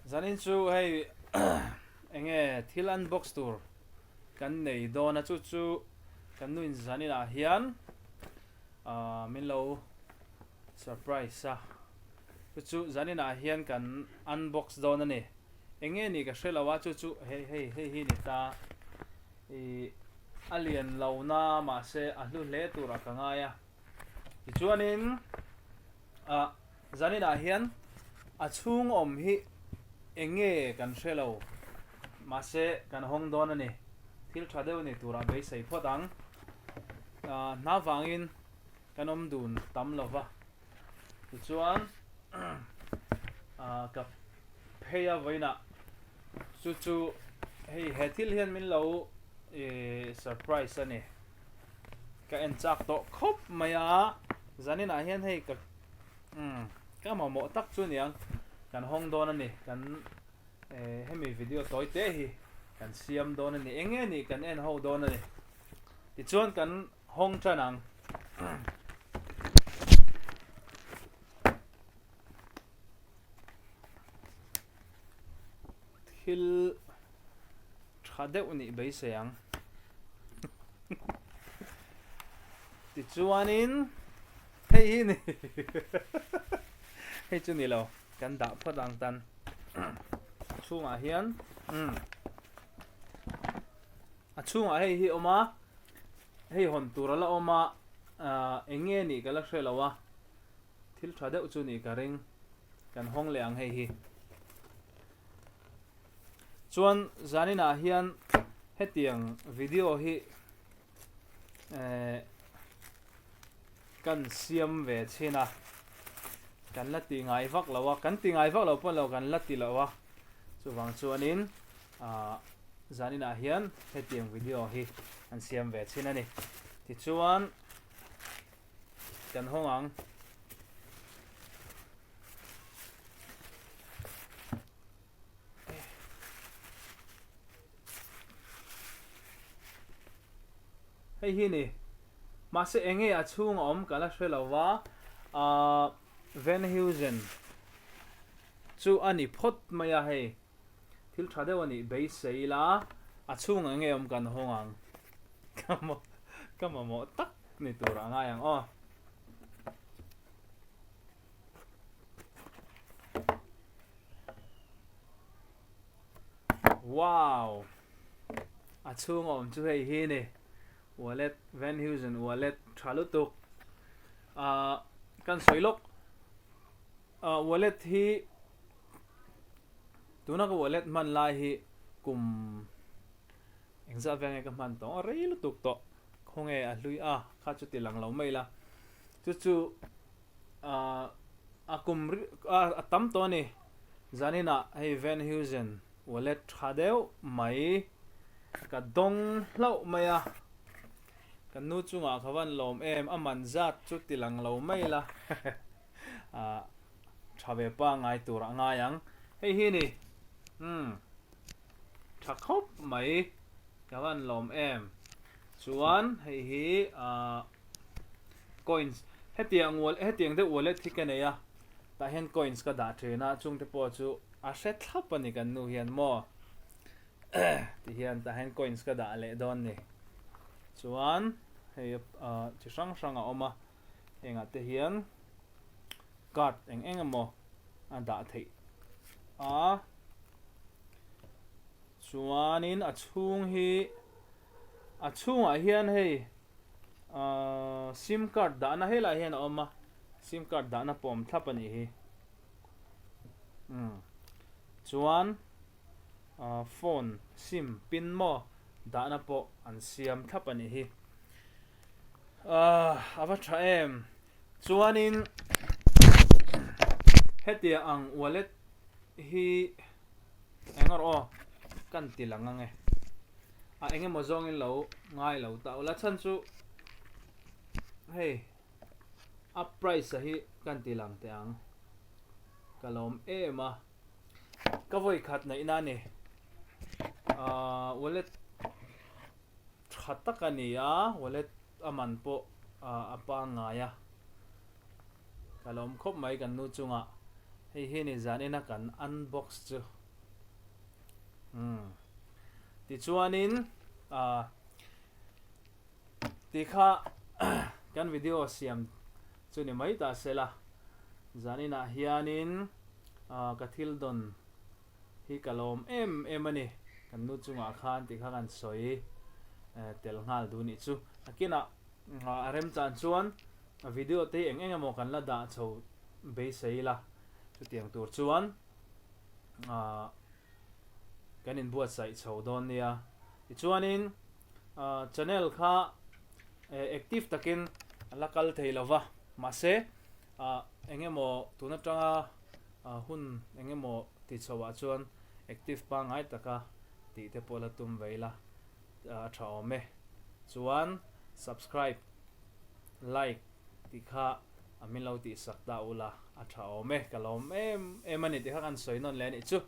Zanin chu hei enge thil unbox tur kan nei dawn a chu chu kan nu in zanin ah hian ah min lo surprise a chu chu zanin ah hian kan unbox dawn a ni enge nih ka hre lo a chu chu hei hei hei hi ni ta ih a lian lo na mahse a hlu hle tur ah ka ngai a tichuanin ah zanin ah hian a chhung awm hi eng nge kan hre lo mahse kan hawng dawn a ni thil tha deuh ni turah beisei phawt ang ah hna vangin kan awm dun tam lo va tichuan ah ka phei a vawiinah chu chu hei he thil hian min lo ih surprise a ni ka en chak tawh khawp mai a zanin ah hian hei ka umm ka mamawh tak chu niang kan hawng dawn a ni kan eh hemi video tawi te hi kan siam dawn a ni eng nge nih kan en ho dawn a ni tichuan kan hawng tan ang. Thil tha deuh nih beisei ang. Tichuanin hei hi ni hei chu ni lo kan dah phawt ang tan a chhungah hian umm a chhungah hei hi awm a hei hawn tur a la awm a ah eng nge nih ka la hre lo a thil tha deuh chu nih ka ring kan hawng leh ang hei hi chuan zaninah hian hetiang video hi eh kan siam ve chhin a kan la ti ngai vak lo a kan ti ngai vak lo pawn lo kan la ti lo a chuvang chuanin ah zaninah hian hetiang video hi an siam ve chhin a ni tichuan Kan hawng ang. Hei hi ni. Mahse enge a chhung a awm ka la hre lo va. Ahh Van Heusen chu a ni phawt mai a hei. Thil tha deuh a nih beisei ila a chhung enge awm kan hawng ang. Ka mamawh tak ni tur a ngai ang aw. Wow! A chhung awm chu hei hi ni. Wallet, Van Heusen wallet tha lutuk. Ah, kan sawi lawk. Ah, wallet hi tuna ka wallet hman lai hi kum Engzah vel nge ka hman tawh a rei lutuk tawh khawnge a hlui a kha chu ti lang lo mai la chu chu ah a kum a tam tawh a ni zanin ah hei Van Heusen wallet tha deuh mai ka dawng hlauh mai a ka nu chungah ka van lawm em a man zat chu ti lang lo mai la ah tha ve pangai tur a ngai ang hei hi ni umm. Tha khawp mai ka van lawm em. Chuan hei hi ahh coins hetiang wal hetiang deuh wallet hi ka nei a tah hian coins ka dah thin a chungte pawh chu a hre thlap a ni kan nu hian maw ti hian tah hian coins ka dah leh dawn ni. Chuan hei ahh chi hrang hrang a awm a hengah te hian card eng eng emaw a dah theih a. Chuanin a chhung hi a chhungah hian hei ahh sim card dahna helai hian a awm a sim card dahna pawm thlap a nih hi umm chuan ahh phone sim pin maw dahna pawh an siam thlap a nih hi ahh a va tha em chuanin hetiang ang wallet hi eng rawh aw kan ti lang ang e a eng emaw zawngin lo ngai lo ta ula chhan chu hei a price a hi kan ti lang teh ang ka lawm em a ka vawi khat neih na a ni ahh wallet tha tak a ni a wallet a man pawh a pangngai a. Ka lawm khawp mai kan nu chungah. Hei hi ni zanina kan unbox chu. Umm. Tichuanin ah ti kha kan video siam chu ni mai ta sela. Zaninah hianin ah ka thil dawn hi ka lawm em em a ni. Kan nu chungah khan ti kha kan sawi tel nghal duh nih chu. Nakinah a remchan chuan video te hi eng eng emaw kan la dah chho beisei ila chutiang tur chuan ah kan inbuatsaih chho dawn nia. Tichuanin ah channel kha active takin a la kal thei lo va mahse ah eng emaw tun atanga hun eng emaw ti chho ah chuan active pangngai taka tih te pawh la tum ve ila a tha awm e. Chuan subscribe like tih kha a min lo tih sak ta ula a tha awm e ka lawm em em a ni tih kha kan sawi nawn leh a nih chu.